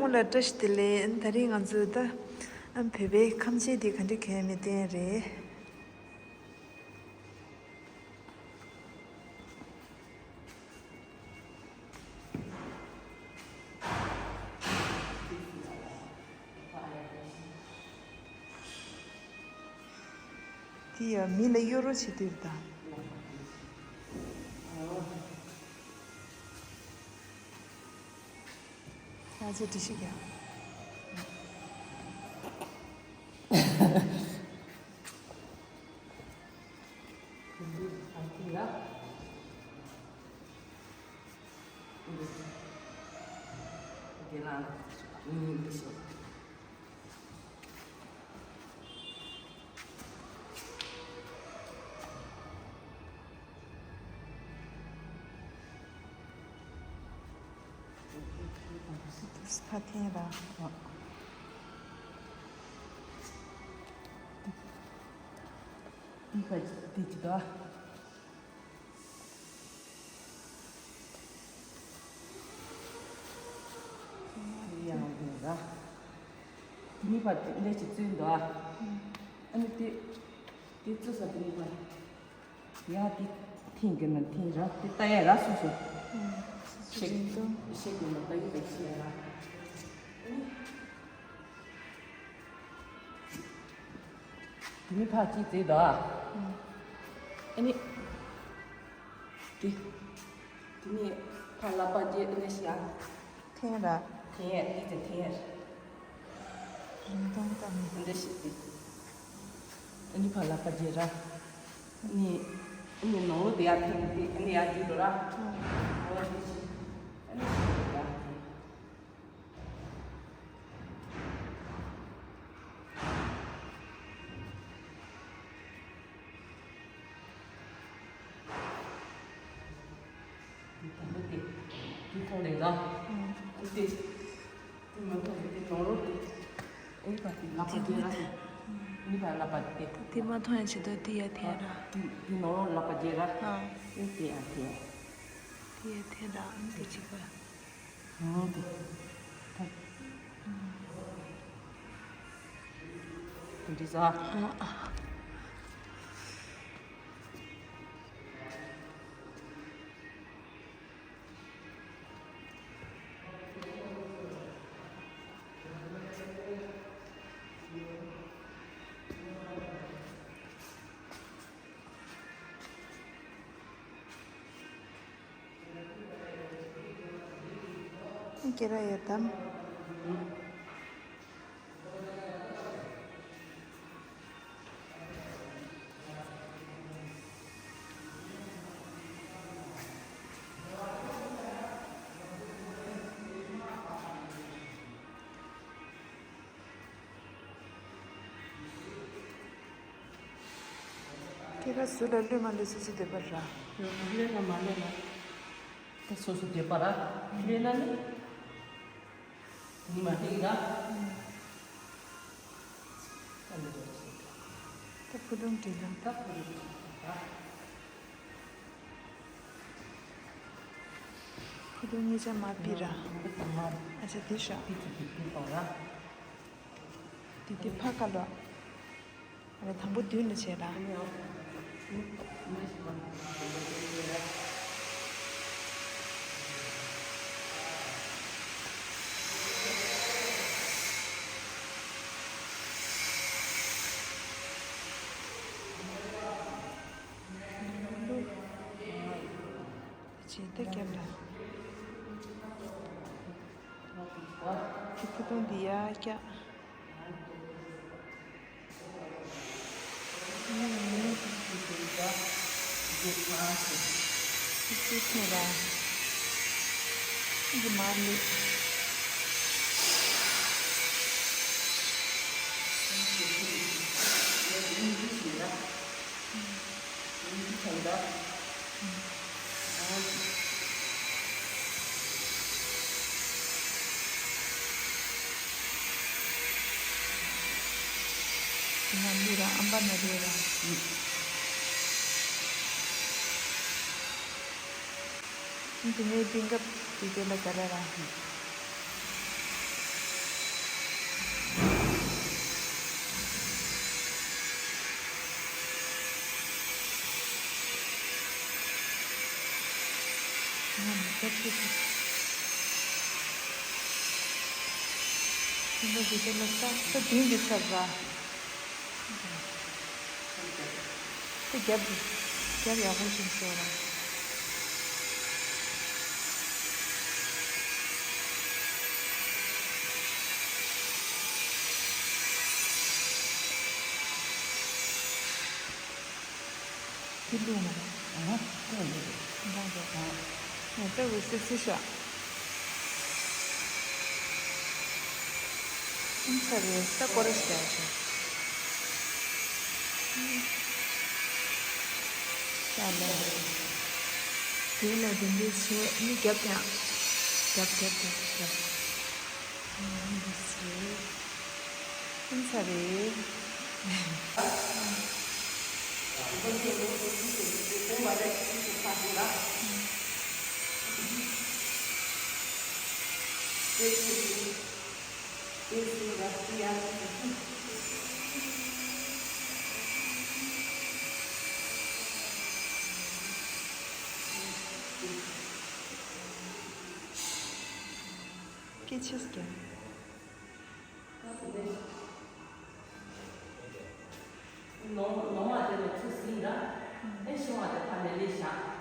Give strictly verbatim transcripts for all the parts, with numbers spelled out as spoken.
ལ་བཀྲ་ཤིས་བདེ་ལེགས། ད་རིང་ང་ཚོ་ད་བོད་པའི་ཁམས་ཆེན་འདི་ག་འདྲ་གས་མི་བསྟན་རེད། དེ་ཡང་མི་ལ་གཡོ་རོགས་བྱེད་དུས་དང་། ང་ཚོ་འདྲི་ཤིག་ཡ། ཕ་འཐེན་ར། འདི་ག་འདི་ཅི་ད། ཡང་འདི་ར། འདི་ནི་ཕ་འདི་འདྲ་ཅིག་བཙུན་འདུག་ཨ། ཨ་ནི་དེ་དེ་བཙུན་ས་འདི་ནི་ཕ། ཡ་དེ་འཐེན་གྱི་ན་འཐེན་ར་དེ་ལྟ་ཡ་ར་སོ་སོ། ཤེས་ཤེས་ཀྱི་ན་ལྟ་གི་ད་ཤེས་ཡ་ར། དེ་ནི་ཕ་ཅིག་བཙུན་འདུག་ཨ། ཨ་ནི། དེ། དེ་ནས་ཕར་ལག་པ་བརྒྱད་ནས་ཤི་ཡ། འཐེན་ར། འཐེན་ཡ་དེ་ཚེ་འཐེན་ཡ། རིང་ཐུང་ལྟ་མི། འདི་ཤི་དེ། ཨ་ནི་ཕར་ལག་པ་བརྒྱད་ར། ཨ་ནི། ཨ་ནི་ནང་ལོགས་དེ་ཡར་འཐེན་དེ་ཨ་ནི་ཡར་རྒྱུག་འགྲོ་ར། འོ་དེ་ཤི། ཨ་ནི་ཤི་དེ་ཡར་འཐེན། དེ་དང་པོ་དེ། དེ་མཐོང་ལེ་ལ། ཨུམ། དེ། དེ་མ་མཐོང་དེ་ནང་ལོགས་དེ། ཨེ་པ་དེ་ལག་པ་དེ་ལ་དེ། ཨུམ། ཨེ་པ་ལག་པ་དེ། དེ་མ་མཐོང་ཡ་ཆེད་དུ་དེ་ཡ་ཐེ་ར། དེ་དེ་ནང་ལོགས་ལག་པ་དེ་ར། ཨ། ཨེ་དེ་ཡ་ཐེ། དེ་ཡ་ཐེ་ར་ཨམ་དེ་གཅིག་པ། ཨུམ་དེ། དེ་འདྲི་ཟ། ཨ། ཁྱེད་ར་ཡ་དམ། ཁྱེད་ར་སུ་ལ་གློད་མ་གློད་སོ་སོ་འདོད་པ་ར། གློད་ན་མ་གློད་ན། ད་སོ་སོ་འདོད་པ་ར། གློད་ན་ནི། ཉི་མ་ཧྲིག་ར། ད་ཕུ་ཐུང་བྲིས་ན། ད་ཕུ་ཐུང་བྲིས་ན། ཁུ་ཐུང་གཉིས་ཆ་མ་ཕི་ར། ཨ་ཆ་དེ་ཤ། དེ་དེ་ཕ་ཀ་ལོ། ཨ་ནི་དང་པོ་མདུན་ལ་བྱས་ར། བྱེད་ལྟ་རྒྱབ་ལ། ཁྱི་ཁུ་ཐུང་འདི་ཡ་སྐྱ། ཁྱི་ཁུ་ཐུང་ར། འདི་མ་ལུས། ང་འདི་ར་ཨམ་པ་ན་རེ་ར། འདི་ནས་ཏིང་ཀ་དེ་དེ་ལ་ག་ར་ར། ཁྱི་ཕ་གི་དེ་ལ་ས་ས་བདུན་གྱི་ཚར་ར། དེ་རྒྱབ་རྒྱབ་ཡག་པོ་ཞིག་བཟོ་ར། དེ་བླུགས་མ་རེད། ཨ་ལྟོས་འདུག་འདང་འདོད། ཨ་ངས་ལྟོས་འོད་སི་སི་ཤ། ཨིན་ཚ་རེད་ས་ཀོ་རེ་ཤ་ཤ། ཤ་ལ། དེ་ལ་དེ་འདྲས་བྱས་ནི་རྒྱབ་ཀྱང་། རྒྱབ་རྒྱབ་རྒྱབ་རྒྱབ། ཨ་འདི་ཚོས། ཨིན་ཚ་རེད། སྐད་ཆ་ཟེར། ནོར་ནོར་བ་དེ་ལ་ཚུར་ཟིན་ར། ཨེ་ཤོང་བ་དེ་ཕ་ནས་ལས་བཞག་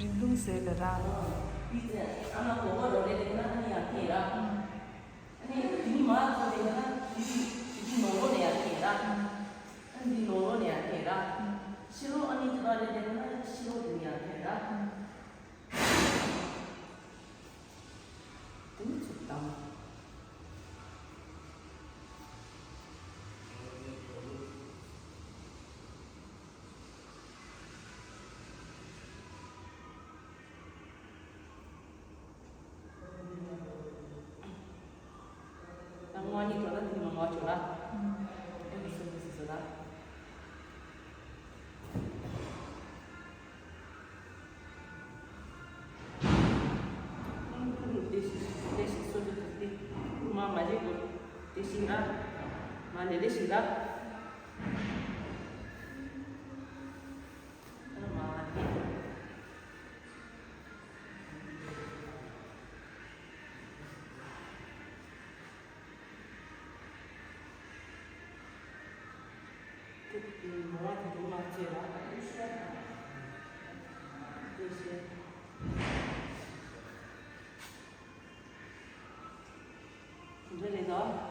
རིན་ཐུང་ཟེར་ལ་ར། ཨ་མ་གོ་གོ་རོ་ལེ་ལེ་ན་ཨ་ནི་ཡང་ཐེ་ར། ཨ་ནི་དེ་ནི་མ་ཐོ་ལེ་ན་དེ་དེ་ནོ་རོ་ནེ་ཡང་ཐེ་ར། ཨ་ནི་དེ་ནོ་རོ་ནེ་ཡང་ཐེ་ར། ཤི་རོ་ཨ་ནི་དེ་བ་ལེ་ལེ་ན་ཤི་རོ་དེ་ནི་ཡང་ཐེ་ར། དེ་ནི་ཚུགས་དང་། ད་ངོ་གཉིས་ཐོག་ལ་ཐིམ་ལ་ངོ་ཆོག་ལ། ཨེ་མི་སུ་མི་སུ་སུ་ལ། ཁུ་རུ་དེ་ཞིག་དེ་ཞིག་སོ་སོ་དེ་ཁུ་མ་མ་བྱེད་དགོས་དེ་ཞིག་ར། མ་ལེ་ལེ་ཞིག་ར། འདི་རེད་དོ།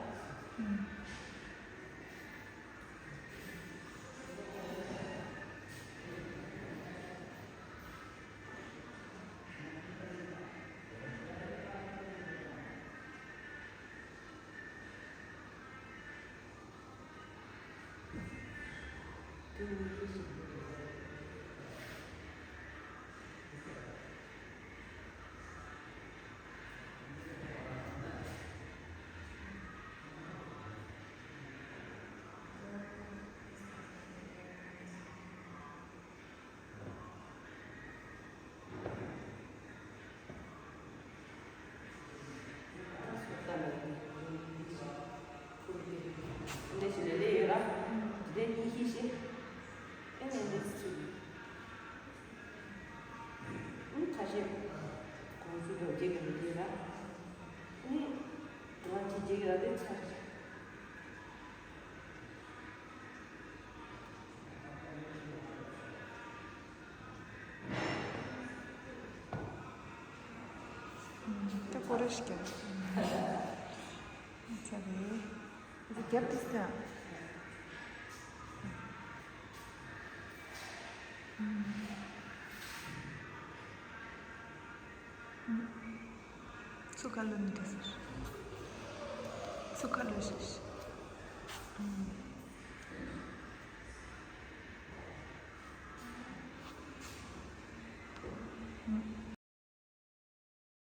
ཞེས་གོང་ཚུལ་འགྲོ་རྒྱུ་གི་རེད་དེ་ར། ནི་ང་ཅི་རྒྱུ་གི་ར་དེ་ཚར། ད་ཀོ་རེ་ཞིག་ཀྱང་ཚར་རེད། རྒྱབ་ཏུ་སྟོན། ཚུགས་ཁ་ལོ་ནི་དེ་ཟེར། ཚུགས་ཁ་ལོ་ཞེས།